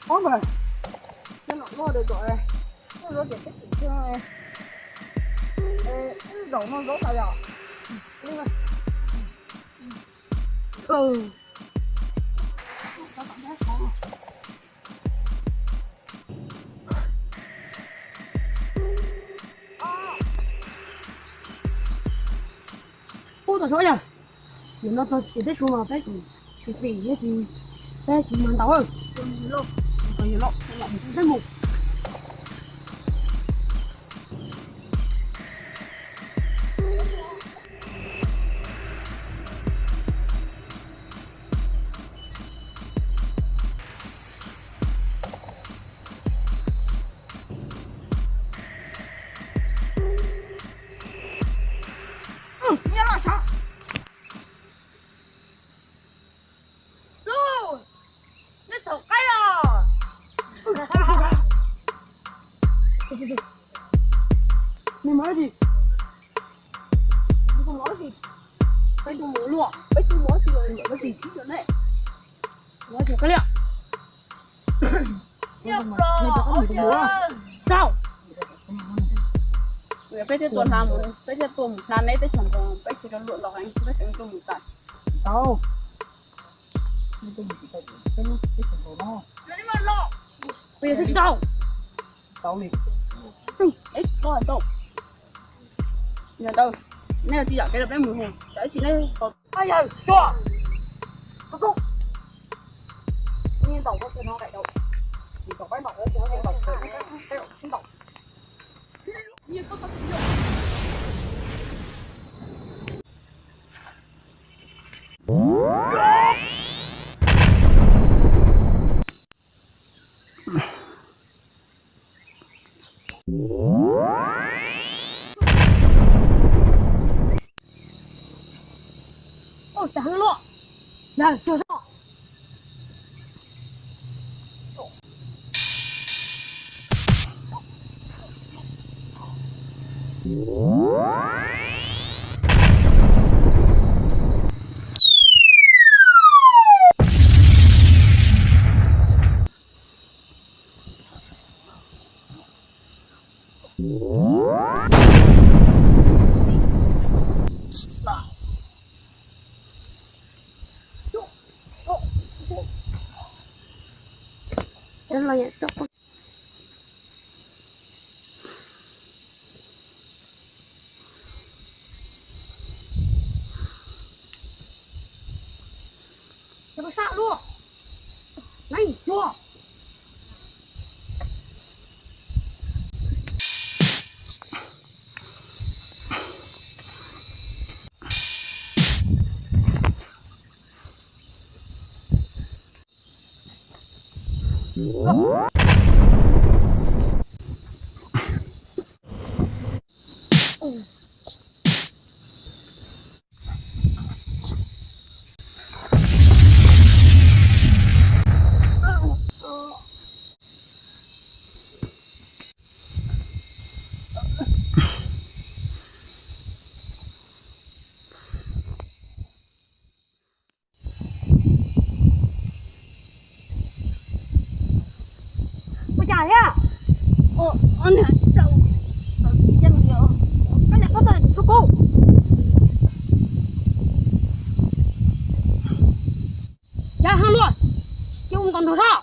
Ob mas, cov no loj dawm dawm, loj dawm peb tseem tshuav, zaum no zaub tas yom. Ub, tau saib yog, nim no txog ces peb su mas peb tsis, tsis fim thiab tsis, peb tsis mag ntaus. Peb mus. Tus, nej txhaum qaib os. Nws mus dab tsi? Peb mus luaj, peb mus dab tsi? Ua tsis qab liam. Sau. Peb thiaj tua hnav mus, peb thiaj tua mus hnav neb teb chaws nkaus, peb tsis tau luam los heev, peb tseem tuaj mus tas. Tau. Peb tsis tau. Tau li. Eb, tau tau. Yog tau, nej tsis yom kev los peb mus hu, tsis nej tau. Yawg Suav, koj koj, nej ntaus koj no daim daus, tsis tau peb ntaus, tsis ntaus, tsis ntaus. Oj, tas heev luaj. Yawg, cuag zoj. Ua cas thiab? Ua, ua niag tsis tau, tau tsis yeej li os. Koj niam koj txawm tsis tshua kub. Yog haj luaj, cia ua nkaus nraug zog.